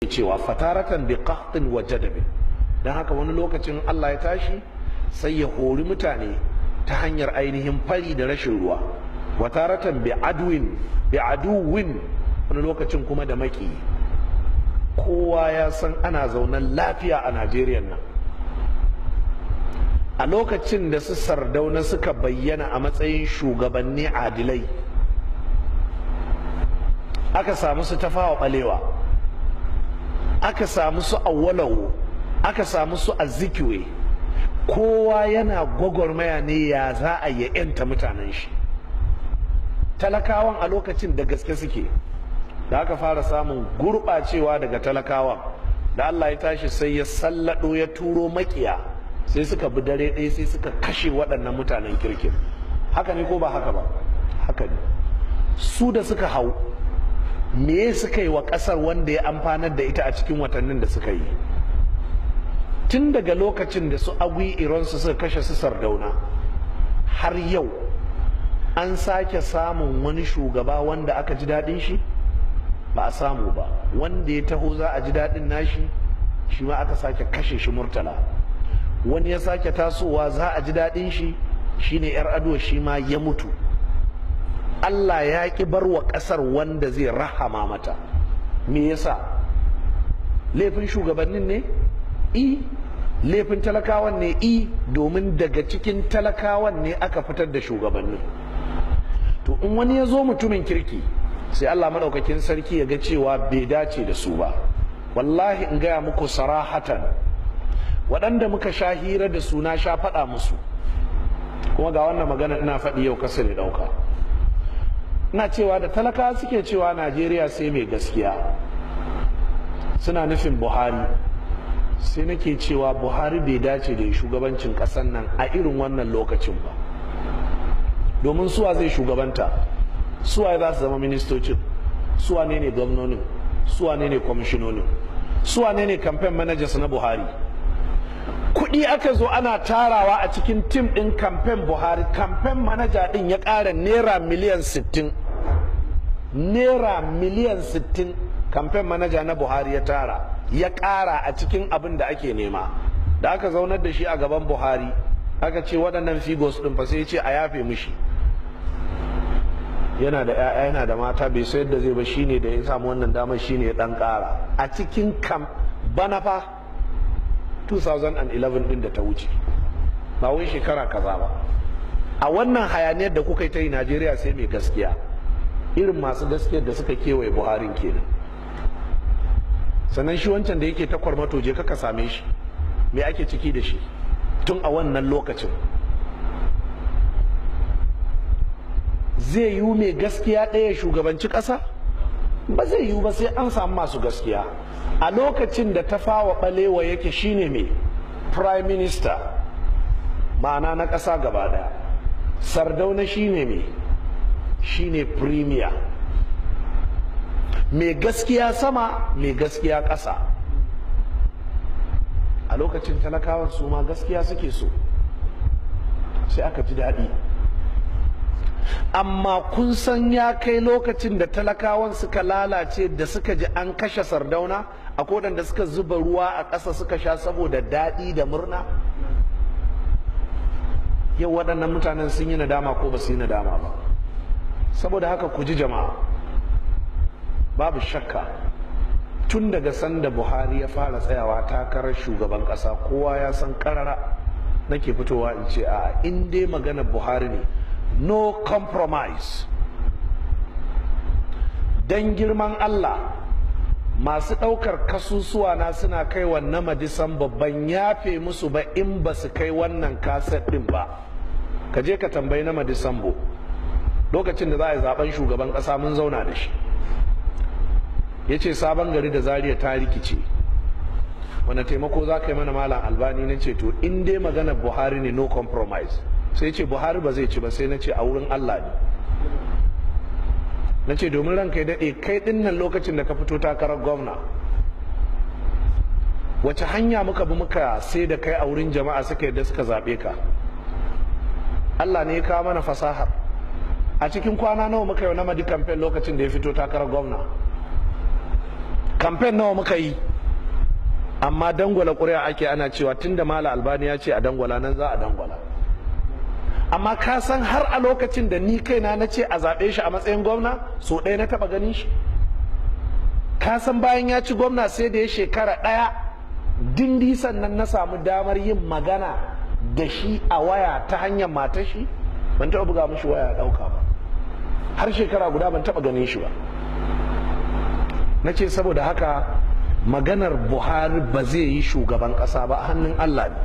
Cewa fataratan bi qahtin wa jadabin. Dan haka wani lokacin Allah ya tashi sai ya hori mutane ta hanyar ainihin fari da rashin ruwa. Wataratan bi adwin bi aduwin, wani lokacin kuma da maki. Kowa ya san ana zaunan lafiya a Najeriya nan. A lokacin da su Sardauna suka bayyana a matsayin shugabanni adilai, aka samu su Tafawa Balewa, aka samu su Awolowo, aka samu su Azikiwe, kowa yana gwagwarmaya ne ya za a yi yanta mutanen shi. Talakawan a lokacin da gaske suke. Da aka fara samun gurɓacewa daga talakawan, da Allah ya tashi sai ya sallado, ya turo makiya, sai suka bi dare ɗaya sai suka kashe waɗannan mutanen kirkin. Haka ne ko ba haka ba? Haka ne. Su da suka hau, me suka yi wa ƙasar wanda ya amfanar da ita a cikin watannin da suka yi? Tun daga lokacin da su Aguiyi Ironsi suka kashe su Sardauna har yau, an sake samun wani shugaba wanda aka ji daɗin shi? Ba a samu ba. Wanda ya taho za a ji daɗin nashi, shi ma aka sake kashe shi, Murtala. Wani ya sake tasowa za a ji daɗin shi, shine Yar'adua, shi ma ya mutu. Allah ya ƙi bar wa ƙasar wanda zai rahama mata. Me yasa? Laifin shugabannin ne? I, laifin talakawan ne? I, domin daga cikin talakawan ne aka fitar da shugabannin. To, in wani ya zo mutumin kirki, sai Allah maɗaukakin sarki ya ga cewa bai dace da su ba. Wallahi, in gaya muku sarahatan, waɗanda muka sha hira da su, na sha faɗa musu, kuma ga wannan magana ina faɗi yau, kasa ne ɗauka. Ina cewa da talakawa suke cewa Najeriya sai mai gaskiya, suna nufin Buhari. Sai nake cewa Buhari bai dace da shugabancin ƙasar nan a irin wannan lokacin ba, domin suwa zai shugabanta? Suwa za su zama ministocin? Suwa ne ne gwamnonin? Suwa ne ne kwamishinonin? Suwa ne ne campaign managers na Buhari? Kuɗi aka zo ana tarawa a cikin team ɗin campaign Buhari. Campaign manager ɗin ya ƙara naira miliyan 60, naira miliyan 60 campaign manager na Buhari ya tara, ya ƙara a cikin abin da ake nema. Da aka zaunar da shi a gaban Buhari, aka ce waɗannan figures ɗin fa, sai ya ce a yafe mishi, yana da 'ya'ya, yana da mata, bai sayar da zai ba. Shine da ya samu wannan damar shine ya ɗan ƙara a cikin kam bana fa, 2011 din da ta wuce, ba wai shekara kaza ba. A wannan hayaniyar da kuka yi ta yi, Najeriya sai mai gaskiya, irin masu gaskiyar da suka kewaye Buharin kenan. Sannan shi wancan da yake ta kwarmato, je ka same shi, me ake ciki da shi tun a wannan lokacin? Zai yiwu mai gaskiya ɗaya shugabanci ƙasa? Ba zai yiwu ba, sai an samu masu gaskiya. A lokacin da Tafawa Balewa yake shine mai prime minister, ma'ana na ƙasa gaba ɗaya, Sardauna shine mai shine premier. Mai gaskiya sama, mai gaskiya ƙasa. A lokacin talakawan su ma gaskiya suke so, sai aka ji daɗi. Amma kun san ya kai lokacin da talakawan suka lalace, da suka ji an kashe Sardauna, a da suka zuba ruwa a ƙasa suka sha saboda daɗi da murna. Yau waɗannan mutanen sun yi nadama ko ba su yi nadama ba? Saboda haka ku ji jama'a, babu shakka tun daga sanda Buhari ya fara tsayawa takarar shugaban ƙasa, kowa ya san karara nake fitowa in ce a in dai magana Buhari ne, no compromise. Dan girman Allah, masu ɗaukar kasusuwa na suna kai wa Namadi babban yafe musu ba in ba su kai wannan kaset ɗin ba. Ka je ka tambayi Namadi Sambo, lokacin da za a yi zaben shugaban ƙasa mun zauna da shi, ya ce Sabon Gari da Zaria ta rikice, wani taimako za ka yi mana, Malam Albani? Na ce to, in dai magana Buhari ne, no compromise. Sai ce Buhari ba zai ci ba. Sai na ce a wurin Allah ne. Na ce domin ranka ya daɗe, kai ɗinnan lokacin da ka fito takarar gwamna, wace hanya muka bi muka sai da kai a wurin jama'a suka yadda suka zaɓe ka? Allah ne ya kawo mana fasahar. A cikin kwana nawa muka yi Namadi campaign lokacin da ya fito takarar gwamna? Kamfen nawa muka yi, amma dangwala ƙuri'a ake, ana cewa tunda Malam Albani ya ce a dangwala, nan za a dangwala. Amma ka san har a lokacin da ni kaina na ce a zaɓe shi a matsayin gwamna, so ɗaya na taɓa ganin shi. Ka san bayan ya ci gwamna, sai da ya shekara ɗaya dindi sannan na samu damar yin magana da shi a waya ta hanyar matar shi. Ban taɓa buga mishi waya ɗauka ba har shekara guda, ban taɓa ganin shi ba. Na ce saboda haka maganar Buhari ba zai yi shugaban ƙasa ba, a hannun Allah ne.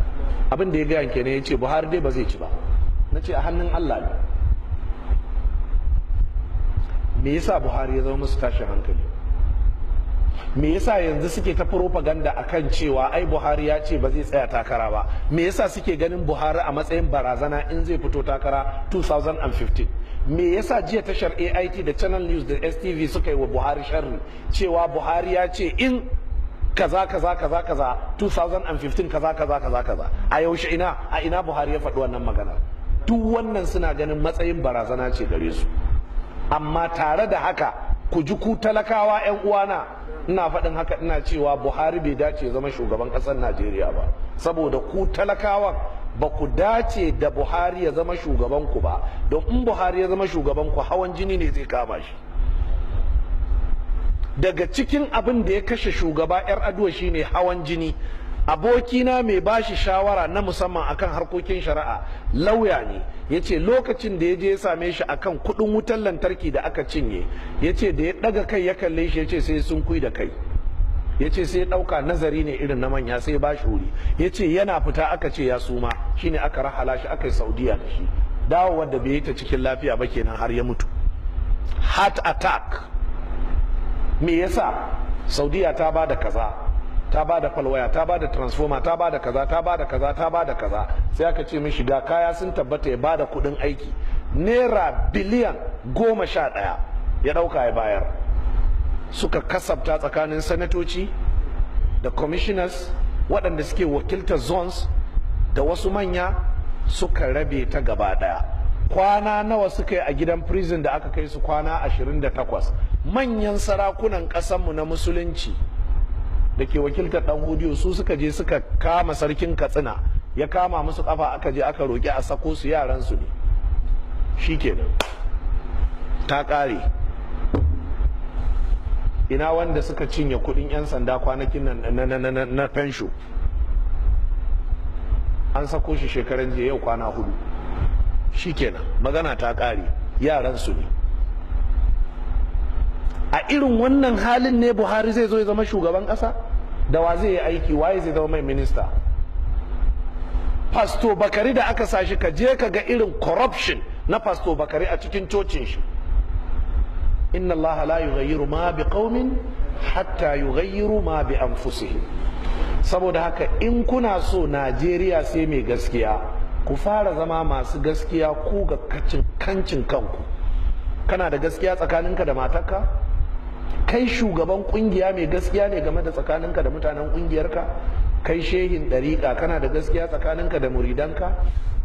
Abin da ya gaya kenan, ya ce Buhari dai ba zai ci ba. Na ce a hannun Allah ne. Me yasa Buhari ya zama musu tashin hankali? Me yasa yanzu suke ta propaganda akan cewa ai Buhari ya ce ba zai tsaya takara ba? Me yasa suke ganin Buhari a matsayin barazana in zai fito takara 2015? Me yasa jiya tashar AIT da Channel News da STV suka yi wa Buhari sharri cewa Buhari ya ce in kaza kaza kaza kaza 2015 kaza kaza kaza kaza? A yaushe, ina, a ina Buhari ya faɗi wannan magana? Duk wannan suna ganin matsayin barazana ce gare su. Amma tare da haka, ku ji, ku talakawa 'yan uwana, ina faɗin haka, ina cewa Buhari bai dace ya zama shugaban ƙasar Najeriya ba, saboda ku talakawan ba ku dace da Buhari ya zama shugaban ku ba, don in Buhari ya zama shugaban ku, hawan jini ne zai kama shi. Daga cikin abin da ya kashe shugaba 'Yar Aduwa shine hawan jini. Abokina mai bashi shawara na musamman akan harkokin shari'a, lauya ne, ya ce lokacin da ya je ya same shi akan kudin wutar lantarki da aka cinye, ya ce da ya daga kai ya kalle shi, ya ce sai sun kui da kai, ya ce sai ya dauka nazari ne irin na manya, sai ba shi wuri. Ya ce yana fita aka ce ya suma, shine aka rahala shi aka yi Saudiya da shi. Dawowar da bai yi ta cikin lafiya ba kenan har ya mutu, heart attack. Me yasa? Saudiya ta ba da kaza, ta ba da falwaya, ta ba da transformer, ta ba da kaza, ta ba da kaza, ta ba da kaza. Sai aka ce mishi ga kaya sun tabbata, ya ba da kudin aiki naira biliyan 11, ya dauka ya bayar. Suka kasabta tsakanin sanatoci da commissioners waɗanda suke wakiltar zones da wasu manya, suka rabe ta gaba ɗaya. Kwana nawa suka yi a gidan prison da aka kai su? Kwana 28. Manyan sarakunan ƙasanmu na Musulunci da ke wakiltar Dan Hodiyo, su suka je suka kama sarkin Katsina, ya kama musu kafa, aka je aka roƙi a sako su, yaran su ne. Shikenan, ta ƙare. Ina wanda suka cinye kudin 'yan sanda kwanakin nan na fensho? An sako shi shekaran jiya, yau kwana 4. Shikenan, magana ta ƙare, yaran su ne. A irin wannan halin ne Buhari zai zo ya zama shugaban ƙasa? Da wa zai yi aiki? Waye zai zama mai minista? Pastor Bakari da aka sa shi, ka je ka ga irin corruption na Pastor Bakari a cikin cocin shi. Inna Allaha la yughayyiru ma bi qaumin hatta yughayyiru ma bi anfusihim. Saboda haka in kuna so Najeriya sai mai gaskiya, ku fara zama masu gaskiya ku ga kancin kanku. Kana da gaskiya tsakaninka da matarka? Kai shugaban kungiya mai gaskiya ne game da tsakaninka da mutanen kungiyarka? Kai shehin ɗariƙa, kana da gaskiya tsakaninka da muridanka?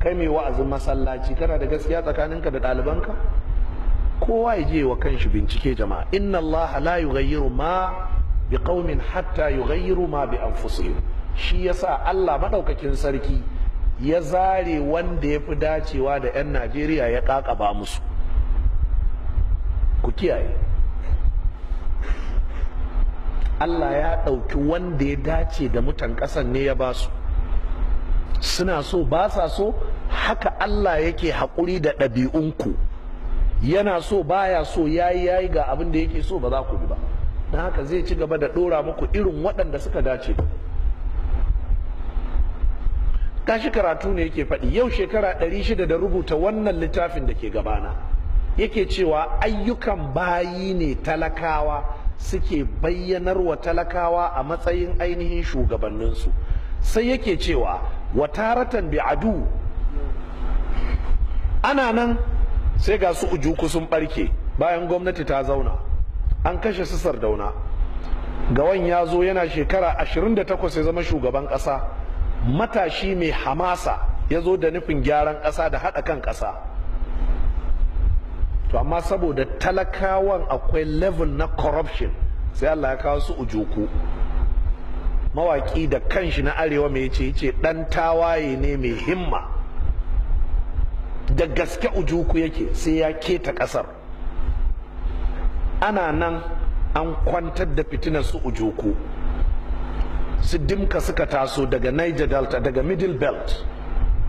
Kai mai wa'azin masallaci, kana da gaskiya tsakaninka da ɗalibanka? Kowa ya je wa kanshi bincike, jama'a. Inna Allaha la yughayyiru ma bi qaumin hatta yughayyiru ma bi anfusihim. Shi yasa Allah madaukakin sarki ya zare wanda ya fi dacewa da 'yan Najeriya ya kakaba musu. Ku kiyaye, Allah ya ɗauki wanda ya dace da mutan ƙasan ne ya ba su. Suna so, ba sa so, haka Allah yake haƙuri da ɗabi'unku. Yana so, baya so, yayi yayi, ga abin da yake so, ba za ku bi ba. Don haka zai ci gaba da ɗora muku irin waɗanda suka dace. Gashi karatu ne yake faɗi. Yau shekara 600 da rubuta wannan littafin da ke gabana, yake cewa ayyukan bayi ne talakawa suke bayyanar wa talakawa a matsayin ainihin shugabanninsu. Sai yake cewa wataratan bi adu. Ana nan sai ga su Ujuku sun barke bayan gwamnati ta zauna, an kashe su Sardauna. Gawan ya zo yana shekara 28 ya zama shugaban ƙasa, matashi mai hamasa, ya zo da nufin gyaran ƙasa da haɗa kan ƙasa. To amma saboda talakawan akwai level na corruption. Sai Allah ya kawo su Ujuku. Mawaki da kanshi na arewa mai yace, yace dan tawaye ne mai himma. Da gaske Ujuku yake, sai ya keta kasar. Ana nan an kwantar da fitinar su Ujuku. Su Dimka suka taso daga Niger Delta, daga Middle Belt,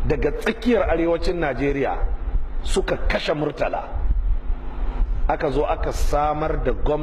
daga tsakiyar arewacin Najeriya, suka kashe Murtala. Aka zo aka samar da gwamnati.